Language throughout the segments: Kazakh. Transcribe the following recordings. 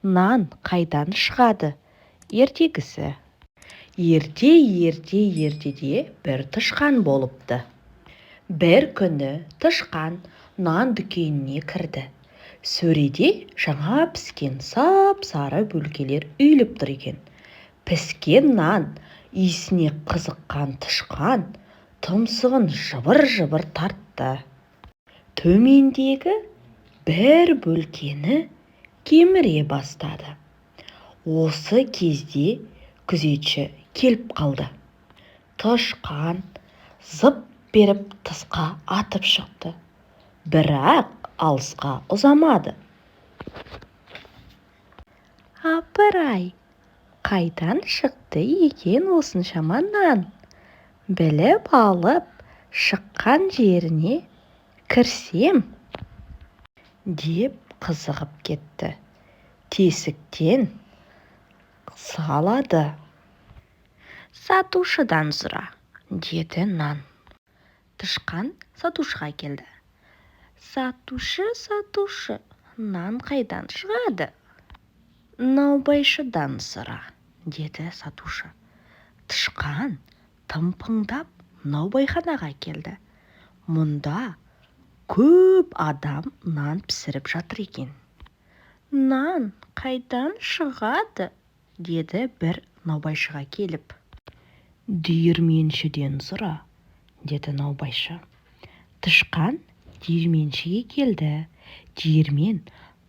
Нан қайдан шығады ертегісі. Ерте-ерте ертеде бір тышқан болыпты. Бір күні тышқан нан дүкеніне кірді. Сөреде жаңа піскен сап-сары бөлкелер үйіліп тұр екен. Піскен нан иісіне қызыққан тышқан тұмсығын жыбыр-жыбыр тартты. Төмендегі бір бөлкені кеміре бастады. Осы кезде күзетші келіп қалды. Тышқан зып беріп тысқа атып шықты. Бірақ алысқа ұзамады. Апыр-ай, қайдан шықты екен осыншама нан? Біліп алып, шыққан жеріне кірсем, деп қызығып кетті. Тесіктен сығалады. Сатушыдан сұра, деді нан. Тышқан сатушыға келді. Сатушы, сатушы, нан қайдан шығады? Наубайшыдан сұра, деді сатушы. Тышқан тымпыңдап наубайханаға келді. Мұнда көп адам нан пісіріп жатыр екен. Нан қайдан шығады? деді бір наубайшыға келіп. Диірменшіден сұра, деді наубайшы. Тышқан диірменшіге келді. Диірмен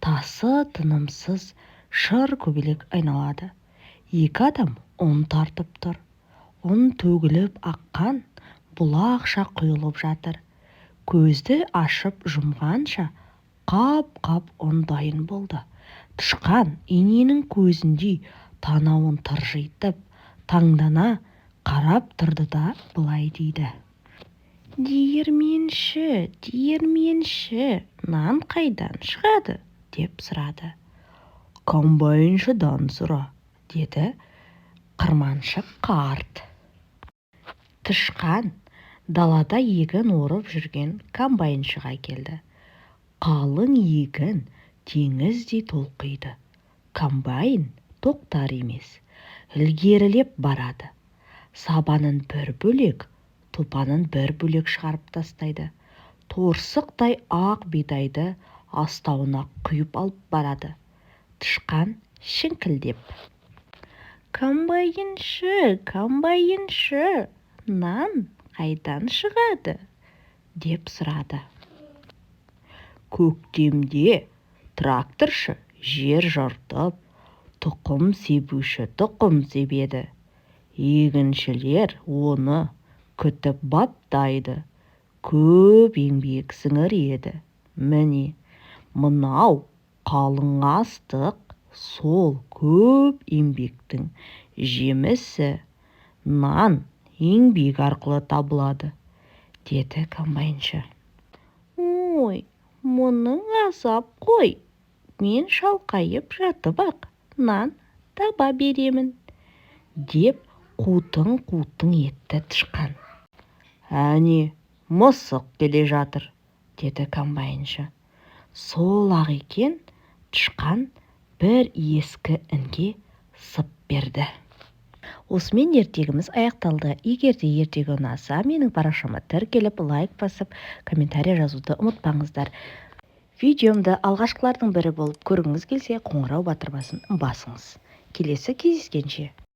тасы тынымсыз шыр көбелек айналады. Екі адам ұн тартып тұр. Ұн төгіліп аққан бұлақша құйылып жатыр. Көзді ашып жұмғанша қап-қап ұн дайын болды. Тышқан иненің көзіндей танауын тыржитып, таңдана қарап тұрды да былай дейді: Диірменші, диірменші, нан қайдан шығады? деп сұрады. Комбайншыдан сұра, деді қырманшы қарт. Тышқан далада егін орып жүрген комбайншыға келді. Қалың егін теңіздей толқиды. Комбайн тоқтар емес, ілгерілеп барады. Сабанын бір бөлек, топанын бір бөлек шығарып тастайды. Торсықтай ақ бидайды астауына құйып алып барады. Тышқан шіңкілдеп: Комбайншы, комбайншы, нан қайдан шығады? деп сұрады. Көктемде тракторшы жер жыртып, тұқым себуші тұқым себеді. Егіншілер оны күтіп баптайды, көп еңбек сіңіреді. Міне, мынау қалың астық сол көп еңбектің жемісі. Нан еңбек арқылы табылады, деді комбайншы. Ой, мұның азап қой, мен шалқайып жатып-ақ нан таба беремін, деп қутың-қутың етті тышқан. Әне, мысық келе жатыр, деді комбайншы. Сол-ақ екен, тышқан бір ескі інге сып берді. Осымен ертегіміз аяқталды. Егер де ертегі ұнаса, менің парақшама тіркеліп, лайк басып, комментарий жазуды ұмытпаңыздар. Видеомды алғашқылардың бірі болып көргіңіз келсе, қоңырау батырмасын басыңыз. Келесі кездескенше!